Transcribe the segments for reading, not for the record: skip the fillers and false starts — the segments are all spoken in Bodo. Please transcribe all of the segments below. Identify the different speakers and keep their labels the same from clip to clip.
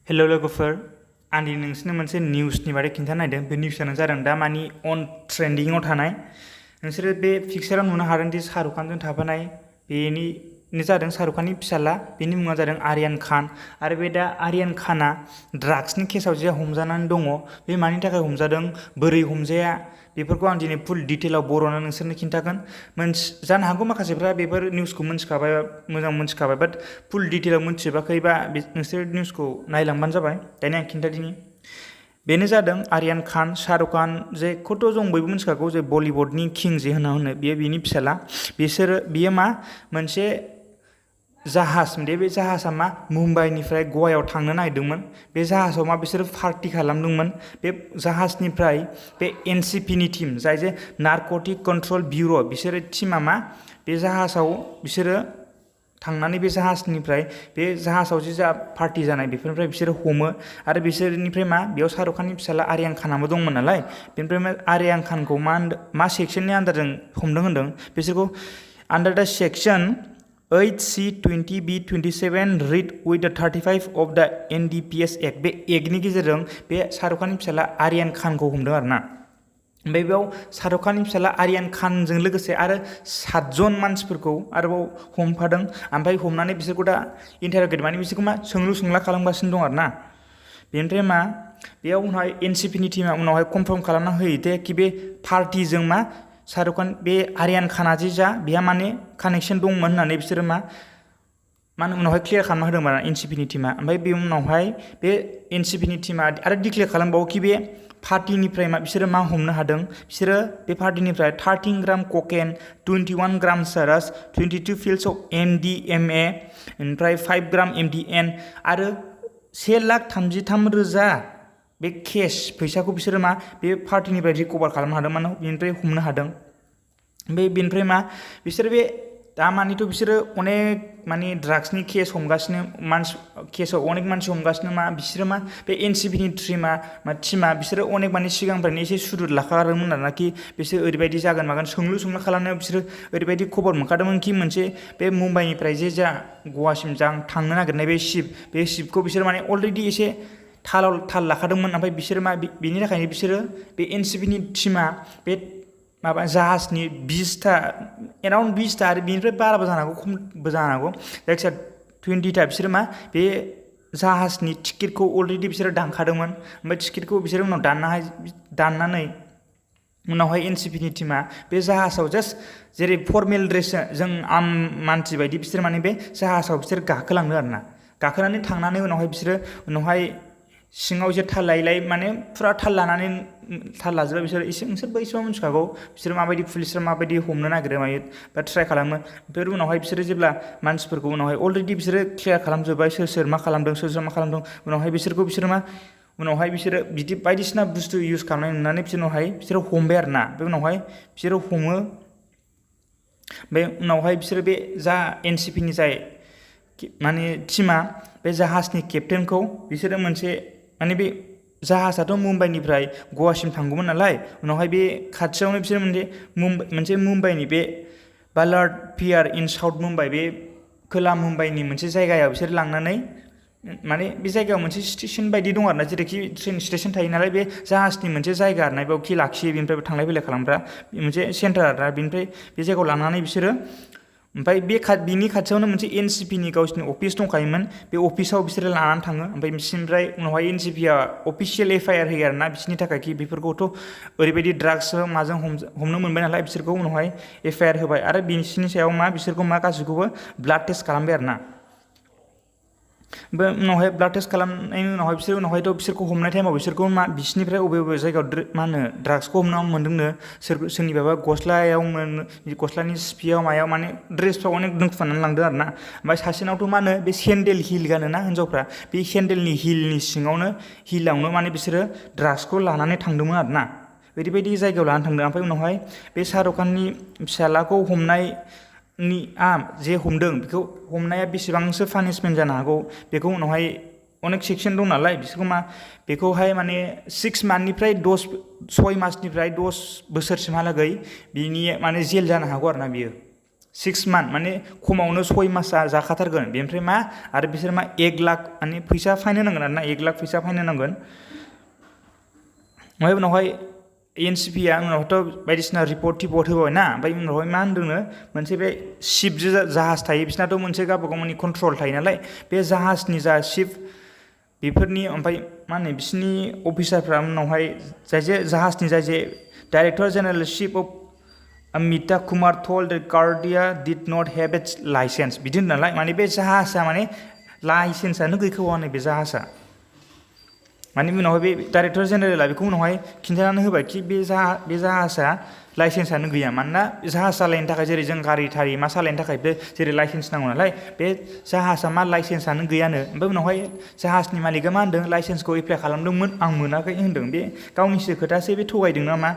Speaker 1: हेल' लोगोफोर आं दिनै नोंसोरनो मोनसे निउसनि बारै खिन्थानो नागिरदों। बे निउसआनो जादों दा मानि अन ट्रेन्डिंआव थानाय। नोंसोरो बे पिक्साराव नुनो हादों दि शाहरुख खानजों थाफानाय बेनिनो जादों शाहरुख खाननि फिसाला। बेनि मुङा जादों आर्यान खान। आरो बे दा आर्यान खाना ड्राग्सनि केसाव जे हमजानानै दङ, बे मानि थाखाय हमजादों, बोरै हमजाया, बेफोरखौ आं दिनै फुल डिटेलाव बर'नो नोंसोरनो खिन्थागोन। जानो हागौ माखासेफ्रा बेफोर निउसखौ मोनथिखाबाय, मोजां मोनथिखाबाय, बाट फुल डिटेलाव मोनथिजोबाखैबा नोंसोर निउसखौ नायलांबानो जाबाय। दानि आं खिन्थादिनि। बेनो जादों आर्यान खान, शाहरुख खान जेखौथ' जों बयबो मिथिखागौ, जे बलिउडनि किं जे होनो बियो बिनि फिसाला। बियो मा मोनसे जाहाज, बे जाहाजा मा मुम्बाइनिफ्राय गवायाव थांनो नागिरदोंमोन। बे जाहाजाव मा बिसोरो पार्टि खालामदोंमोन। बे जाहाजनिफ्राय बे एनसिपिनि टिम, जाय जे नारकटिक कन्ट्रल बिउर', बिसोरो टिमा मा बे जाहाजाव बिसोरो थांनानै बे जाहाजनिफ्राय बे जाहाजाव जे जा पार्टि जानाय बेफोरनिफ्राय बिसोरो हमो। आरो बिसोरनिफ्राय मा बेयाव शाहरुख खाननि फिसाला आर्यान खानाबो दंमोन नालाय, बेनिफ्राय मा आर्यान खानखौ मा सेक्सननि आन्दारजों हमदों होनदों, बिसोरखौ आन्डार दा सेक्सन 8C20B27 रिड उइथ द 35 अफ द NDPS एक्ट, बे एक्टनि गेजेरजों बे शाहरुख खाननि फिसाला आर्यान खानखौ हमदों आरो ना। ओमफ्राय बेयाव शाहरुख खाननि फिसाला आर्यान खानजों लोगोसे आरो 7 जन मानसिफोरखौ आरोबाव हमफादों। ओमफ्राय हमनानै बिसोरखौ दा इन्टारगेट, माने बिसोरखौ मा सोंलु सोंला खालामगासिनो दं आरो ना। बेनिफ्राय मा बेयाव उनावहाय एनसिपिनि टिमा उनावहाय कनफार्म खालामना होयो दे कि बे पार्टिजों मा शाहरुख खान, बे आर्यान खाना जे बेहा माने कानेक्सन दंमोन होननानै बिसोरो मा होनो उनावहाय क्लियार खालामना होदों आरो एनसिपिनि टिमा। ओमफ्राय बे उनावहाय बे एनसिपिनि टिमा आरो डिक्लेयार खालामबावो कि बे पार्टिनिफ्राय बिसोरो मा हमनो हादों, बिसोरो बे पार्टिनिफ्राय 13 ग्राम ककेन, 21 ग्राम चरस, 22 पिल्स अफ MDMA, ओमफ्राय 5 ग्राम MDN आरो 1,33,000 बे केस फैसाखौ बिसोरो मा बे पार्टिनिफ्राय रिकभार खालामनो हादों, माने बेनिफ्राय हमनो हादों। बेनिफ्राय मा बिसोरो बे दामानिथ' बिसोरो अनेक माने ड्राग्सनि केस हमगासिनो, केसआव अनेक मानसि हमगासिनो। बिसोरो मा बे एनसिपिनि टिमा बिसोरो अनेक माने सिगांनिफ्रायनो एसे सुदुर लाखादोंमोन आरोना, कि बिसोर ओरैबायदि जागोन मागोन सोंलु सोंला खालामनायाव बिसोरो ओरैबायदि खबर मोनखादोंमोन कि मोनसे बे मुम्बाइनिफ्राय जे गवासिम थांनो नागिरनाय बे शिपखौ बिसोर माने अलरेडि एसे थाल लाखादोंमोन। ओमफ्राय बिसोरो मा बेनि थाखायनो बिसोरो बे एनसिपिनि टिमा बे जाहाजनि 20टा, एराउन्ड 20टा आरो बेनिफ्राय बाराबो जानो हागौ, खमबो जानो हागौ, जायखिजाया 20टा बिसोरो मा बे जाहाजनि टिकेटखौ अलरेडि बिसोरो दानखादोंमोन। ओमफ्राय टिकेटखौ बिसोरो उनाव दाननानै उनावहाय एनसिपिनि टिमा बे जाहाजाव जास्ट जेरै फर्मेल ड्रेस जों आम मानसि बायदि बिसोर माने बे जाहाजाव बिसोर गाखोलांदों आरो ना। गाखोनानै थांनानै उनावहाय बिसोरो सिङाव जे थाल लायै माने फुरा थाल लाजोबा बिसोर एसे, नोंसोरबो एसेबां मिथिखागौ बिसोर माबायदि, पुलिसफ्रा माबायदि हमनो नागिरो मायो बा ट्राय खालामो। ओमफ्राय उनावहाय बिसोरो जेब्ला मानसिफोरखौ उनावहाय अलरेडि बिसोरो क्लियार खालामजोब्बाय, सोर मा खालामदों, सोर मा खालामदों। उनावहाय बिसोरो बिदि बायदिसिना बुस्थु इउज खालामनाय नुनानै बिसोरो हमबाय आरो ना। बे उनावहाय बिसोरो हमो। बे उनावहाय बिसोरो बे एनसिपिनि माने टिमा बे जाहाजनि केप्टेनखौ बिसोरो मोनसे, माने बे जाहाजाथ' मुम्बाइनिफ्राय गवासिम थांगौमोन नालाय, उनावहाय बे खाथियावनो बिसोर मोनसे मुम्बाइनि बे बालार्ड पियार इन साउथ मुम्बाइ, बे खोला मुम्बाइनि मोनसे जायगायाव बिसोर लांनानै, माने बे जायगायाव मोनसे स्टेसन बायदि दं आरोना, जेरैखि ट्रेन स्टेसन थायो नालाय, बे जाहाजनि मोनसे जायगा आरोना, बेयावखि लाखियो, बेनिफ्राय थांलाय फैलाय खालामग्रा मोनसे सेन्टार आरोना। बेनिफ्राय बे जायगायाव लांनानै बिसोरो, ओमफ्राय बिनि खाथियावनो मोनसे एनसिपिनि गावसिनि अफिस दंखायोमोन, बे अफिसाव बिसोरो लानानै थाङो। ओमफ्राय बिसोरनिफ्राय उनावहाय एनसिपिआ अफिसियेल FIR होयो आरोना बिसोरनि थाखाय, कि बेफोरखौथ' ओरैबायदि ड्राग्स माजों हमनो मोनबाय नालाय, बिसोरखौ उनावहाय FIR होबाय। आरो बिसोरनि सायाव बिसोरखौ गासैखौबो ब्लाड टेस्ट खालामबाय आरोना। बे उनावहाय ब्लाड टेस्ट खालामनायनि उनावहाय बिसोरखौ हमनाय टाइमाव बिसोरखौ बिसोरनिफ्राय बबे जायगायाव ड्राग्सखौ हमना मोनदोंनो, सोरनिबाबा गस्लानि सिफियाव मायाव, माने ड्रेसफ्राव अनेक दोनखुमानानै लांदों आरोना। ओमफ्राय सासेनावथ' बे सेन्देल हिल गानोना हिन्जावफ्रा, बे सेन्देलनि हिलावनो माने बिसोरो ड्राग्सखौ लानानै थांदोंमोन आरोना। ओरैबायदि जायगायाव लानानै थांदों। ओमफ्राय उनावहाय बे शाहरुख खाननि फिसालाखौ जे हमदों, बेखौ हमनाया बेसेबांसो पानिशमेन्ट जानो हागौ, बेखौ उनावहाय अनेक सेक्सन दं नालाय, बिसोरखौ बेखौहाय माने 6 मान्थनिफ्राय 6 मासनिफ्राय 10 बोसोरसिमहालागै बिनि माने जेल जानो हागौ आरोना बियो। 6 मान्थ माने खमावनो 6 मासआ जाखाथारगोन बेनिफ्राय मा आरो बिसोर मा 1 लाख माने फैसा फाइन होनांगोन आरोना 1 लाख फैसा फाइन होनांगोन ओमफ्राय उनावहाय एनसिपिआ उनावथ' बायदिसिना रिपर्ट होबाय ना ओमफ्राय उनावहाय मा होनदोंनो मोनसे बे शिप जाहाज थायो बिसोरनाथ' मोनसे गावबागाव माने कन्ट्रल थायो नालाय बे जाहाजनि जा शिप बेफोरनि ओमफ्राय मा होनो बिसोरनि अफिसारफ्रा उनावहाय जाय जाहाजनि जाय director general ship of Amita Kumar told the Guardian did not have its license बिदि होनदों नालाय माने बे जाहाजा माने लाइसेन्सआनो गैखावानो बे जाहाजा माने उनावहाय बे डाइरेक्टर जेनेरेला बेखौ उनावहाय खिन्थानानै होबाय कि बे जाहाजा लाइसेन्सआनो गैया मानोना जाहाज सालायनो थाखाय जेरै जों गारि थारि मा सालायनो थाखाय बे जेरै लाइसेन्स नांगौ नालाय बे जाहाजा मा लाइसेन्सआनो गैयानो ओमफ्राय उनावहाय जाहाजनि मालिका मा होनदों लाइसेन्सखौ एप्लाइ खालामदोंमोन आं मोनाखै होनदों बे गावनिसो खोथासो बे थगायदों नामा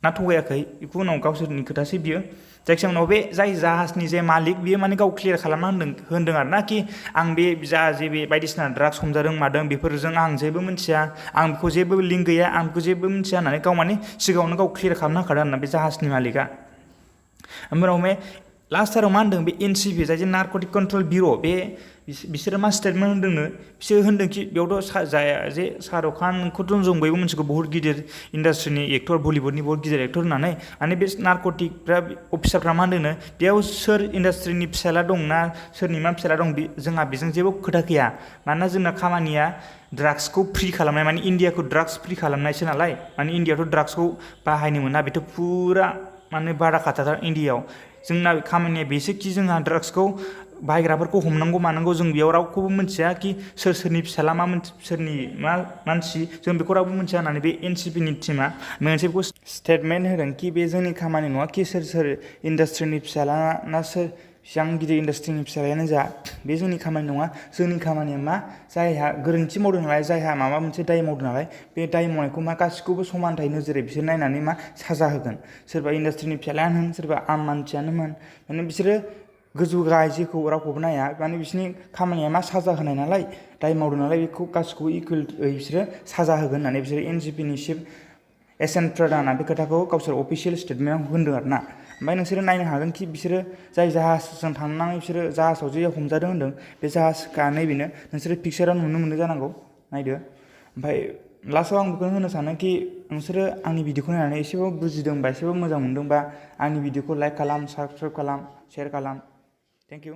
Speaker 1: ना थगायाखै बेखौ उनाव गावसोरनि खोथासो बियो जायखिजाया उनाव बे जाय जाहाजनि जे मालिक बियो माने गाव क्लियार खालामना होनदों आरोना कि आं बे जे बे बायदिसिना ड्राग्स हमजादों मादों बेफोरजों आं जेबो मिथिया आं बेखौ जेबो लिंक गैया आं बेखौ जेबो मिथिया होननानै गाव माने सिगाङावनो गाव क्लियार खालामना होखादों आरोना बे जाहाजनि मालिका ओमफ्राय उनाव लास्टाराव मा होनदों बे एनसिपि जाय जे नार्कटिक कन्ट्रल बिउर' बे बिसोरो मा स्टेटमेन्ट होनदोंनो बिसोर होनदों कि बेयावथ' जाया जे शाहरुख खानखौथ' जों बयबो मिथिगौ बहुत गिदिर इन्डास्ट्रिनि एक्टर बलिउडनि बहुत गिदिर एक्टर होननानै माने बे नार्कटिकफ्रा अफिसारफ्रा मा होनदोंनो बेयाव सोर इन्डास्ट्रिनि फिसाला दं ना सोरनि मा फिसाला दं जोंहा बेजों जेबो खोथा गैया मानोना जोंना खामानिया ड्राग्सखौ फ्रि खालामनाय माने इन्डियाखौ ड्राग्स फ्रि खालामनायसो नालाय माने इन्डियायावथ' ड्राग्सखौ बाहायनो मोना बेथ' फुरा माने बादा खाथार इन्डियायाव जोंना खामानिया बेसो कि जोंहा ड्राग्सखौ बाहायग्राफोरखौ हमनांगौ मानांगौ जों बेयाव रावखौबो मिथिया कि सोरनि फिसाला मा सोरनि मा मानसि जों बेखौ रावबो मिथिया होननानै बे एनसिपिनि टिमा मोनसे स्टेटमेन्ट होदों कि बे जोंनि खामानि नङा कि सोर इन्डास्ट्रिनि फिसाला ना सोर बेसेबां गिदिर इन्डास्ट्रिनि फिसालायानो जा बे जोंनि खामानि नङा जोंनि खामानिया मा जायहा गोरोन्थि मावदों नालाय जायहा माबा मोनसे दाय मावदों नालाय बे दाय मावनायखौ मा गासिखौबो समानथाय नोजोरै बिसोर नायनानै मा साजा होगोन सोरबा इन्डास्ट्रिनि फिसालायानो होन सोरबा आम मानसियानो होन माने बिसोरो गोजौ गाहाय जेखौ रावखौबो नाया माने बिसोरनि खामानिया मा साजा होनाय नालाय दाय मावदों नालाय बेखौ गासिखौबो इकुवेलै बिसोरो साजा होगोन होननानै बिसोरो एनसिपिनि चिफ एसएन प्रधाना बे खोथाखौ गावसोर अफिसियेल स्टेटमेन्टआव होनदों आरोना ओमफ्राय नोंसोरो नायनो हागोन कि बिसोरो जाय जाहाजजों थांनानै बिसोरो जाहाजाव जे हमजादों होनदों बे जाहाजआ नैबेनो नोंसोरो पिक्साराव नुनो मोनदों जानांगौ नायदो ओमफ्राय लास्टआव आं बेखौनो होनो सानो कि नोंसोरो आंनि भिडिअखौ नायनानै एसेबाबो बुजिदोंबा एसेबाबो मोजां मोनदोंबा आंनि भिडिअखौ लाइक खालाम साबस्क्राइब खालाम शेयार खालाम थेंक इउ